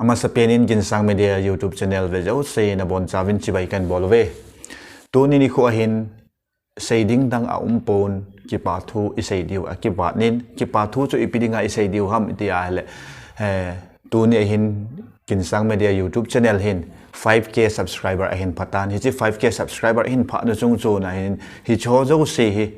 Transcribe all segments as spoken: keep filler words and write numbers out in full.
Amasapen in Ginsang Media YouTube channel ve jouse nabonchauvin chibai kahin bol uve. Tuni nikho ahin seiding dang aumpon, kipathu isei diu akipat in, kipathu chu ipi dinga isei diu ham iti ahile, eh, tuni ahin Ginsang Media YouTube channel hin five K subscriber ahin phatan, hiche five K subscriber ahin phat nachung chun ahin, hiche jouse hi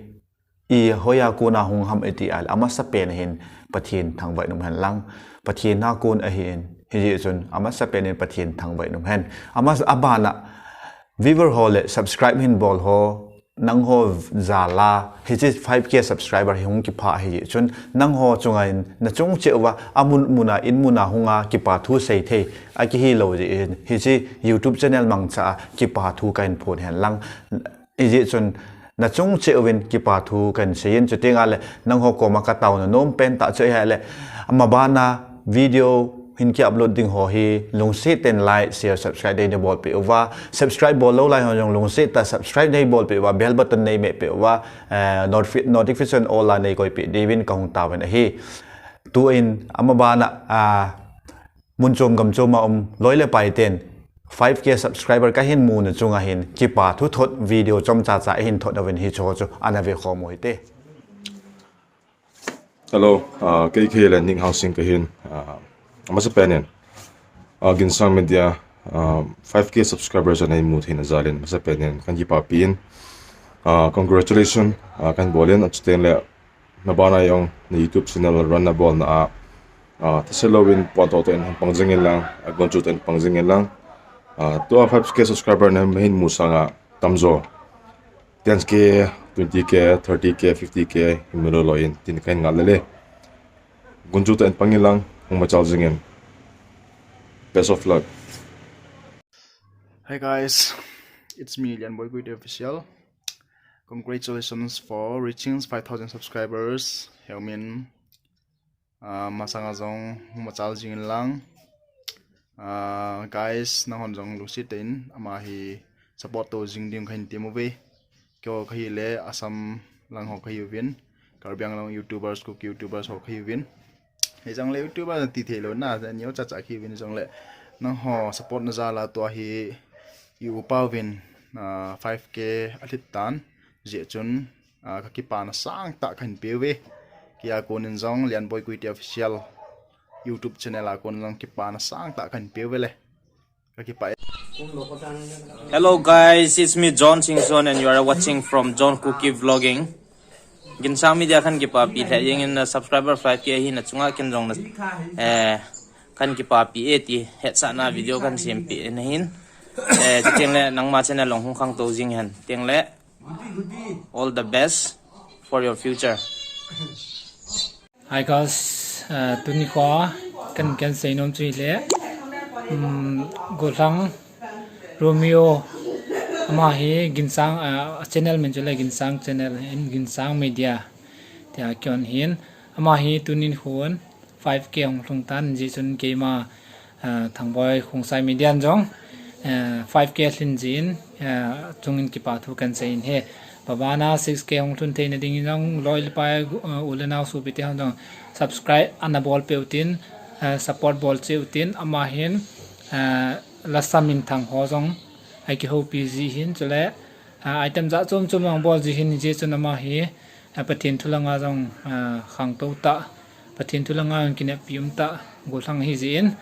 ihoiya kona hung ham iti ahile, amasapen ahin Pathen thangvah in um hen lang, Pathen a kon ahin, hijeh chun amasapen in Pathen thangvah in um hen. Amas-, abana viewer ho le subscribe hin bol ho, nangho jal a hiche five K subscriber hi hung kiphah hijeh chun, nangho chunga in nachung cheh uva, amun muna, in muna hunga kipathu seithei akihilou jeh in, hiche YouTube channel mangcha a kipathu kahin phong hen lang. Hijeh chun nachung cheh uvin kipathu kahin seiyin, chutengle nangho koma kataona nompen tah chu ahile, amabana video hin kiupload ding ho hi lungset tah in like, share, subscribe neibolpeh uva, subscribe bollou lai ho jong lungset tah subscribe neibolpeh uva, bell button neimehpeh uva, eh, notifi-, notification all a neikoipeh diuvin kahung taovin ahi. Tuin amabana, ah, mun chom gam chom a um loi le paiten five K subscriber kahin muna chunga hin kipathu thot video chomcha cha ahin thot uvin, hiche chu ana vekhom u hite. Hello, ah, kei, kei le Ning Hangsing kahin, ah, amasapen in, ah, Ginsang Media, ah, five K subscribers anei mu theina jal in amasapen in kahin kipapi in, ah, congratulations, ah, kahin bol in, chutengle nabana jong na YouTube channel run nabolna a, ah, thase louvin pon toh toh in pang jingin lang, agon chu toh in pang jingin lang. Ah, tua five K subscriber nahin mu sanga tamjo ten K, twenty K, thirty K, fifty K hin mu lou lou in tin kahin ngai lele. Gunchu tah in pangin lang, hung machal jingin. Best of luck. Hi guys, it's me, Lianboi Guite Official. Congratulations for reaching five thousand subscribers. Heumin, ah, masanga jong hung machal jingin lang. Ah, guys, nanghon jong lungset tah in ama hi support to jing ding kahin tem uve. Keiho kahi le Assam lang ho kahiuvin, Karbi Anglong YouTubers, Kuki YouTubers ho kahiuvin. Hijongle YouTuber ti thei lou na, neocha cha kahiuvin jongle, nangho support na jal a tua hi i upa uvin, ah, five K alhit tan, hijeh chun, ah, kakipana sangtah kahin peuve. Kei a konin jong Lianboi Guite Official YouTube channel a konin jong kipana sangtah kahin peuve le. Hello guys, it's me John Singson and you are watching from John Kuki Vlogging. Ginsang Media kahin kipapi lheh jengin, na subscriber five K hi nachunga ken jong na, eh, kahin kipapi e ti hetsahna video kahin sempeh nahin. Eh, chutengle nangma channel jong hung khangtou jing hen. Chutengle all the best for your future. Hi guys, uh, tuni kho a kahin, kahin seinom chu hile, um, Golhang Romeo, ama hi Ginsang, uh, channel min chu le Ginsang channel in, Ginsang Media tia kion hin, ama hi tuni khon five K hung lhung tan, hijeh chun keima ah, Thangboi Khongsai Media in jong, ah, five K lhin jin, ah, chungin kipathu kahin seiyin ahi. Abana six K hung lhun theina dingin jong, loi le pai, ah, u le nao sopi te hon jong subscribe ana bol peh utin, ah, support bol cheh utin, ama hin, ah, lasa minthang ho jong akihoupi ji hin, chule, ah, item jat chom chom jong bol ji hin, hijeh chun ama hi, ah, Pathen thu langa jong, ah, khangtou tah, Pathen thu langa jong kineppi um tah, Golhang ahi jeh in,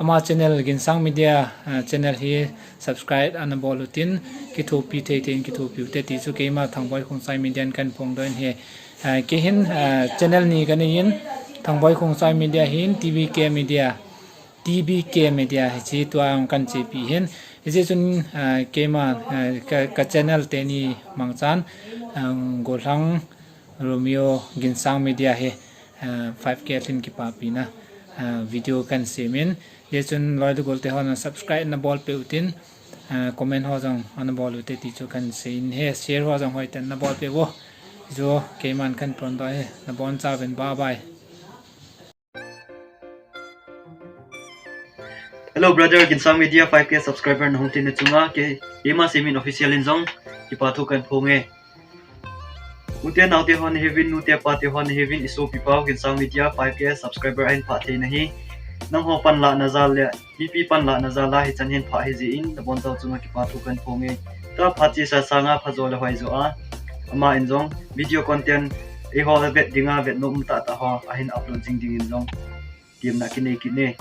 ama channel Ginsang Media, ah, channel hi subscribe ana bol utin, kithopi thei thei in kithopi ute ti chu keima Thangboi Khongsai Media in kahin phongdoh in ahi. Ah, kei hin, ah, channel ni kanei in, Thangboi Khongsai Media hin, T B K Media, T B K Media hiche tua jong kahin chepi hin. Hijeh chun, ah, keima, ah, ka, ka channel teni mangchan, ah, Golhang Romeo Ginsang Media hi, ah, five K lhin kipapina, ah, video kahin semin. Hijeh chun loi le gol te hon subscribe ana bol peh utin, ah, comment ho jong ana bol ute ti chu kahin seiyin ahi, share ho jong hoitah in ana bol peh uvo. Hichu keiman kahin phongdoh ahi, nabonchauvin bye bye. Hello brother, Ginsang Media five K subscriber nahung theina chunga, kei, keima Semin Official in jong kipathu kahin phong e. Ute naote hon nahiuvin, nute pate hon nahiuvin, isopi pau Ginsang Media five K subscriber ahin phah theina hi. Nangho panlahna jal le mipi panlahna jal a hichan hin pha ahi jeh in nabonchauva chunga kipa thu kahin phong e. Tua phat chesa sanga phajo le hoijo a, ama in jong video content eiho vet dinga vetnom um tahtah ho ahin upload jing dingin jong temna kinei kit e.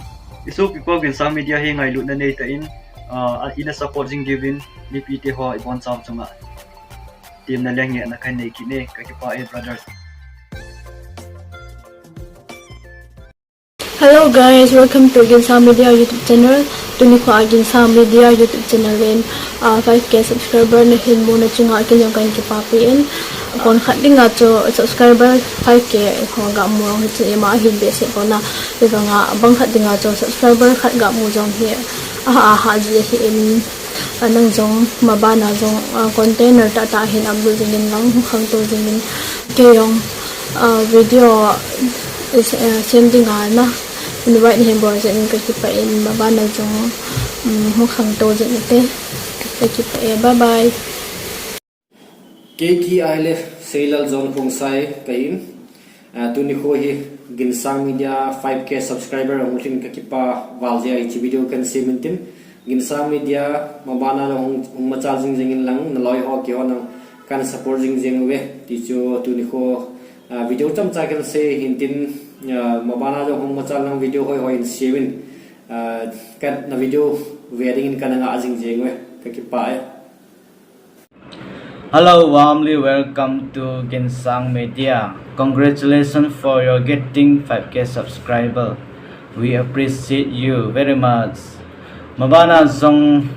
Isopipa Ginsang Media hi ngailutna neitah in, ah, ina support jing diuvin mipite ho ibonchauva chunga temna le ngehna kahin nei kit e. Kakipah e, brothers. Hello guys, welcome to Ginsang Media YouTube channel. Tuni kho a Ginsang Media YouTube channel in, ah, five K subscriber nahin muna chunga ken jong kahin kipapi in. Konkhat dinga chu subscriber five K ho gamu jong hichu ima ahin behseh pon a, hivanga bangkhat dinga chu subscriber khat gamu jong hi aha aha ji ahi in. Ah, nang jong mabana jong, ah, content tahtah hin upload jingin lang, hung khangtou jingin. Kei jong, ah, video, eh, sem dinga na invite nahin bol jeh in kakipah in, mabana jong, um, hung khangtou jing ute. Kakipah e, bye bye. Kei hi ahile Seilal John Khongsai kahin. Ah, tuni kho hi Ginsang Media five K subscriber ahung lhin kakipah val jeh a hiche video kahin sem in tin. Ginsang Media mabana jong hung, hung machal jing jingin lang, naloi ho keiho nang kahin support jing jing uve. Tichu tuni kho, ah, video chomcha kahin sei hin tin, ah, mabana jong hung machal lang video hoi hoi in sem in. Ah, kana video ve dingin kana ngah jing jing uve. Kakipah e. Hello, warmly welcome to Ginsang Media. Congratulations for your getting five K subscriber. We appreciate you very much. Mabana jong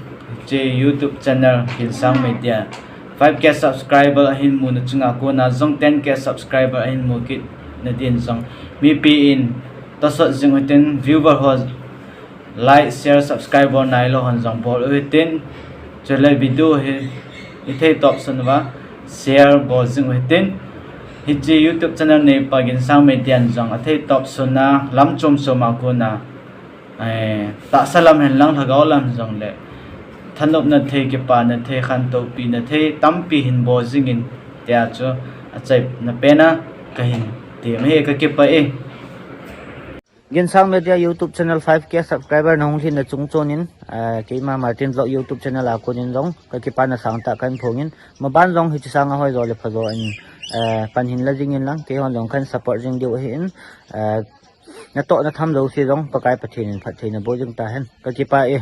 hiche YouTube channel Ginsang Media five K subscriber ahin muna chunga kona jong ten K subscriber ahin mu kit nadin jong mipi in tosot jing utin, viewer ho like, share, subscribe bol nailou hon jong bol uhitin. Chule video hi ithei tobsan uva share bol jing uhitin. Hiche YouTube channel neipa Ginsang Media in jong athei tobsan a lam chom chom a kona, eh, tahsa lam hen lang lhagao lam jongle thanopna thei, kipana thei, khantoupina thei tampi hin bol jingin tia chu achaina pen a kahin tem e, kakipah e. Ginsang Media YouTube channel five K subscriber nahung lhinna chung chonin, ah, keima Martin Vlog YouTube channel a konin jong kakipana sangtah kahin phongin, maban jong hiche sanga hoijo le phajo in, ah, pan hin la jingin lang, keihon jong kahin support jing diu ahin, ah, natoh natham jouse jong Pakai Pathen in phattheina boh jing tahen. Kakipah e.